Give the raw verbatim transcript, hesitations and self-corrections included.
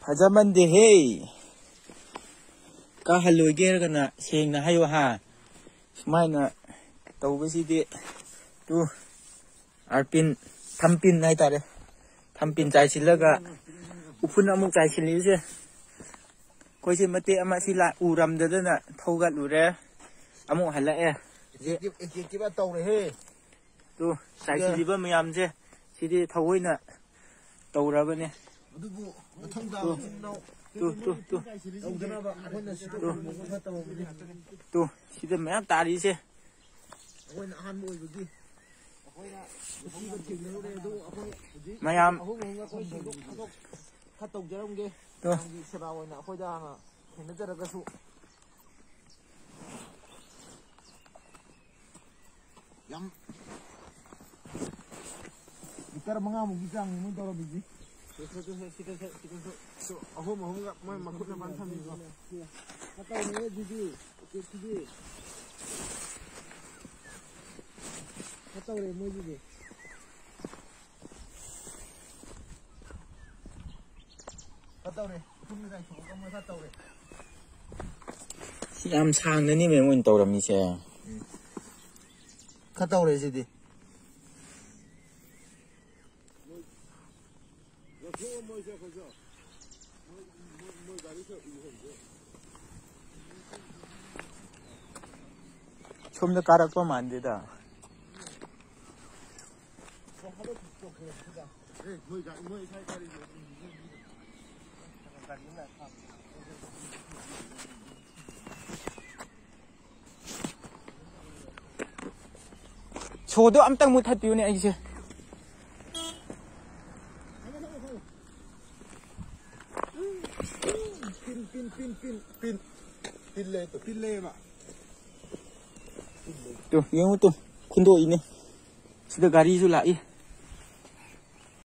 ꯐꯖꯃꯟꯗꯦꯍꯦ꯫ ꯀꯥꯍꯜꯂꯣꯏꯒꯦ ꯍꯥꯏꯔꯒꯅ ꯁꯦꯡꯅ ꯍꯥꯏꯌꯣ ꯍꯥ꯫ ꯁꯨꯃꯥꯏꯅ ꯇꯧꯕꯁꯤꯗꯤ ꯇꯨ ꯑꯥꯔꯄꯤꯟ, ꯊꯝꯄꯤꯟ ꯍꯥꯏꯇꯥꯔꯦ꯫ ꯊꯝꯄꯤꯟ ꯆꯥꯏꯁꯤꯜꯂꯒ ꯎꯐꯨꯟ ꯑꯃꯨꯛ ꯆꯥꯏꯁꯤꯜꯂꯤꯁꯦ꯫ ꯑꯩꯈꯣꯏꯁꯦ ꯃꯇꯦꯛ ꯑꯃ ꯁꯤ ꯂꯥ-, ꯎꯔꯝꯗꯗꯅ ꯊꯧꯒꯠꯂꯨꯔꯦ꯫ ꯑꯃꯨꯛ ꯍꯜꯂꯛꯑꯦ꯫ ꯑꯦꯛꯇꯤꯚ, ꯑꯦꯛꯇꯤꯚ ꯇꯧꯔꯦꯍꯦ꯫ ꯇꯨ, ꯆꯥꯏꯁꯤꯜꯂꯤꯕ ꯃꯌꯥꯝꯁꯦ ꯁꯤꯗꯤ ꯊꯑꯣꯏꯅ ꯇꯧꯔꯕꯅꯦ꯫ ꯑꯗꯨꯕꯨ ꯃꯊꯪ ꯇꯥꯕ ꯇꯨ, ꯏꯆꯤꯟ ꯏꯅꯥꯎ ꯇꯨ, ꯇꯨ, ꯇꯨ꯫ ꯇꯧꯗꯅꯕ ꯑꯩꯈꯣꯏꯅ ꯁꯤꯗ ꯇꯨ꯫ ꯈꯔ ꯇꯧꯔꯕꯅꯦ꯫ ꯇꯨ, ꯁꯤꯗ ꯃꯌꯥꯝ ꯇꯥꯔꯤꯁꯦ꯫ ꯑꯩꯈꯣꯏꯅ ꯑꯍꯥꯟꯕ ꯑꯣꯏꯕꯒꯤ ꯑꯩꯈꯣꯏꯅ ꯅꯨꯄꯤꯒ ꯊꯦꯡꯅꯔꯨꯔꯦ꯫ ꯑꯗꯨ ꯑꯩꯈꯣꯏ ꯍꯧꯖꯤꯛ ꯃꯌꯥꯝ ꯑꯍꯨꯝ ꯑꯍꯨꯝꯒ ꯑꯩꯈꯣꯏ ꯁꯦꯡꯗꯣꯛ ꯈꯣꯠꯇꯣꯛ ꯈꯔ ꯇꯧꯖꯔꯝꯒꯦ꯫ ꯇꯨ꯫ ꯃꯌꯥꯝꯒꯤ ꯁꯦꯕꯥ ꯑꯣꯏꯅ ꯑꯩꯈꯣꯏꯗ ꯍꯥꯟꯅ ꯊꯦꯡꯅꯖꯔꯒꯁꯨ꯫ ꯌꯥꯝ ꯂꯤꯇꯔ ꯃꯉꯥꯃꯨꯛꯀꯤ ꯆꯥꯡꯅꯤ ꯃꯣꯏ ꯇꯧꯔꯝꯃꯤꯁꯤ꯫ ꯁꯤꯗꯁꯨ, ꯁꯤꯗꯁꯨ, ꯁꯤꯗꯁꯨ, ꯁꯤꯗꯁꯨ ꯑꯍꯨꯝ ꯑꯍꯨꯝꯒ ꯃꯣꯏ ꯃꯈꯨꯠꯅ ꯐꯖꯅ ꯊꯝꯃꯤꯀꯣ꯫ ꯈꯔ ꯇꯧꯔꯦ ꯑꯗꯨꯗꯤ꯫ ꯎꯆꯦꯛꯁꯤꯗꯤ꯫ ꯈꯔ ꯇꯧꯔꯦ ꯃꯣꯏꯁꯤꯗꯤ꯫ ꯈꯔ ꯇꯧꯔꯦ꯫ ꯎꯐꯨꯟ ꯀꯩꯀꯥ ꯊꯣꯛꯑꯒ ꯃꯣꯏ ꯈꯔ ꯇꯧꯔꯦ꯫ ꯁꯤ ꯌꯥꯝ ꯁꯥꯡꯅꯅꯤ ꯃꯦꯝ ꯑꯣꯏꯅ ꯇꯧꯔꯝꯃꯤꯁꯦ꯫ ꯈꯔ ꯇꯧꯔꯦ ꯁꯤꯗꯤ꯫ ꯁꯣꯝꯗ ꯀꯥꯔꯛꯄ ꯃꯥꯟꯗꯦꯗ꯫ ꯁꯣꯗꯣ ꯑꯝꯇꯪ ꯃꯨꯊꯠꯄꯤꯌꯨꯅꯦ ꯑꯩꯁꯦ꯫ ꯄꯤꯟ, ꯄꯤꯟ, ꯄꯤꯟ, ꯄꯤꯟ, ꯄꯤꯟ꯫ ꯄꯤꯜꯂꯦ ꯇꯨ꯫ ꯄꯤꯜꯂꯦꯕ꯫ ꯇꯨ, ꯌꯦꯡꯉꯨ ꯇꯨ, ꯈꯨꯟꯗꯣꯛꯏꯅꯦ꯫ ꯁꯤꯗ ꯒꯥꯔꯤꯁꯨ ꯂꯥꯛꯏ꯫